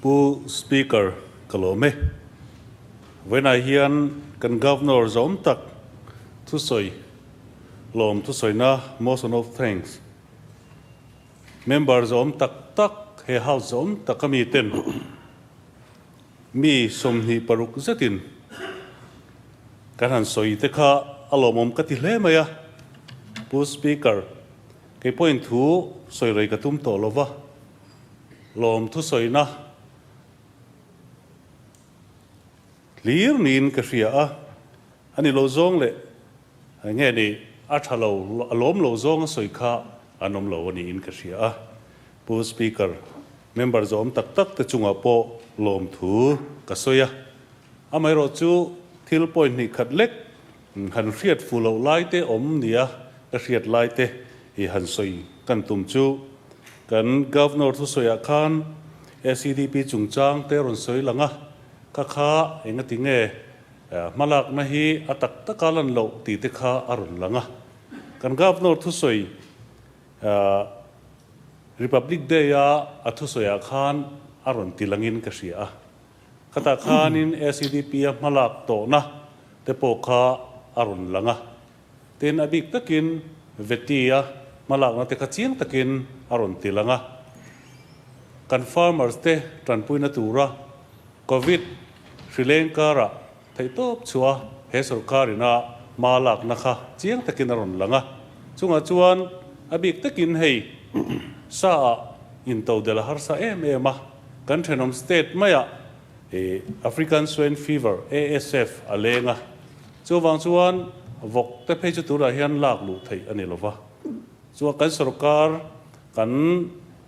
Pu Speaker ka lawm e. Vawiinah hian kan Governor zawm tak thusawi lawm thusawina Motion of Thanks member zawm tak tak he House zawm tak a mi ten mi 26 zetin kan han sawi te kha a lawmawm ka ti hle mai a. Pu Speaker, kei pawhin thu sawi rei ka tum tawh lova, lawm thusawina hlir niin ka hria a, a ni lo zawng leh nge ni a tha lo, a lawm lo zawng a sawi kha an awm lo a niin ka hria a. Pu Speaker, member zawm tak tak te chungah pawh lawmthu ka sawi a, amaherawh chu thil point hnih khat lek han hriat fu loh lai te awm nia ka hriat lai te i han sawi kan tum chu kan Governor thusawiah khan SEDP chungchang te rawn sawi lang a, ka kha engati nge hmalakna hi a tak taka lan loh tih te kha a rawn lang a. Kan Governor thusawi Republic Day-a a thusawiah khan a rawn ti langin ka hria a. Khatah khanin SEDP-a hmalak tawhna te pawh kha a rawn lang a. Tin, a bik takin Veti-a hmalakna te kha chiang takin a rawn ti lang a. Kan farmers te tanpuina tura Covid hri leng karah theihtawp chhuah he sorkarina hma lakna kha chiang takin a rawn lang a. Chungah chuan a bik takin hei sa ah intodelh a harsa em em a, kan thenawm state maiah African Swine Fever, ASF, a leng a. Chuvang chuan vawk te phei chu tunah hian lak luh theih a ni lova. Chuan kan sorkar, kan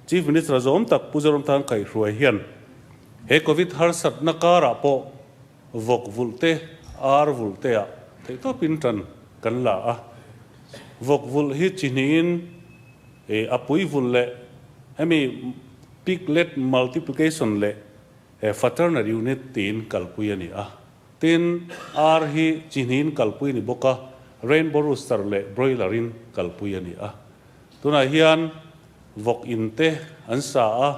Chief Minister zawm tak Pu Zoramthang Kaihhruai hian he Covid harsatna karah pawh vawk vulh te, ar vulh te ah theihtawpin tan kan la a. Vawk vulh hi chi hnihin a pui vulh leh hemi piglet multiplication leh fraternal unit tiin kalpui a ni a. Tin, ar hi chi hnihin kalpui a ni bawk a, rainbow rooster leh broiler in kalpui a ni a. Tunah hian vawk in te an sa a,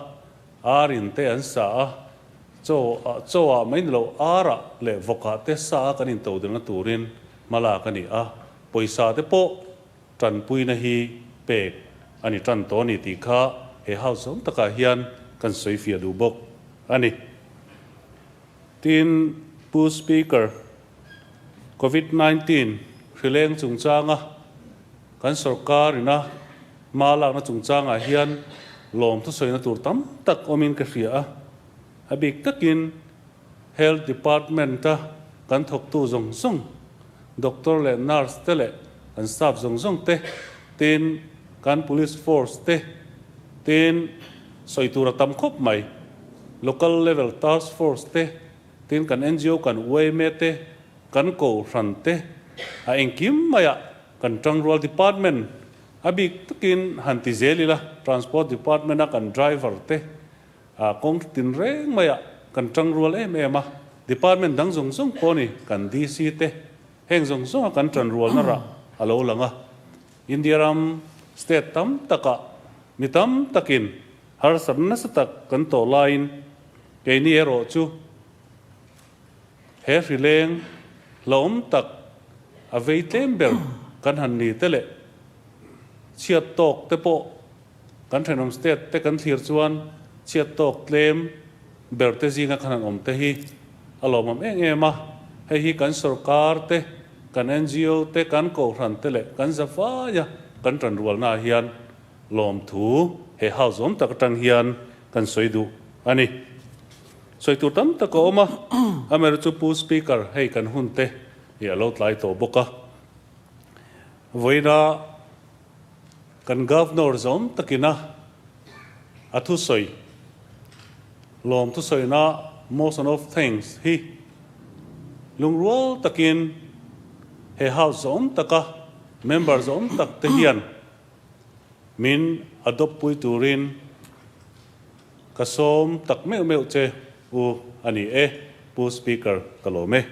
ar in te an sa a, chaw chaw ah mai ni lo ar ah leh vawk ah te sa a kan intodelna turin hma lak a ni a, pawisa te pawh tanpuina hi pek a ni tan tawh a ni tih kha he house zawng takah hian kan sawi fiah duh bawk a ni. Tin, Pu Speaker, Covid 19 hrileng chungchanga kan sorkar ina hma lakna chungchangah hian lawm thusawina tur tam tak awmin ka hria a, a bik takin Health Department a kan thawktu zawng zawng, Doctor leh Nurse te leh kan staff zawng zawng te, tin kan Police Force te, tin sawi tur a tam khawp mai, Local Level Task Force te, tin kan NGO kan yma te, kan Kohhran te, a engkim maiah kan tangrual Department a bik takin han ti zel ila, Transport Department a kan Driver te, A kawng tin reng maiah kan tang rual em em a, department dang zawng zawng pawh ni kan DC te heng zawng zawnga kan tan rualna rah a lo lang a. India ram state tam takah mi tam takin harsatna nasa tak kan tawh laiin keini erawh chu he hrileng hlauhawm tak a vei tlem ber kan han ni te leh chhiat tawk te pawh Kan thenawm state te kan thlir chuan chhiat tawk tlem ber te zinga khan an awm te hi a lawmawm em em a, hei hi kan sorkar te, kan ngo te, kan kohhran te leh kan zavaia kan tanrualna ah hian lawmthu he house awm tak atang hian kan sawi duh a ni. Sawi tur tam tak a awm a, amaherawhchu Pu Speaker hei kan hun te hi a lo tlai tawh bawk a, vawiina Kan Governor zawm takina a thusawi, lawm thusawina motion of thanks hi lungrual takin he House zawm taka member zawm tak te hian min adopt pui turin ka sawm tak meuh meuh che u a ni e, Pu Speaker ka lawm e.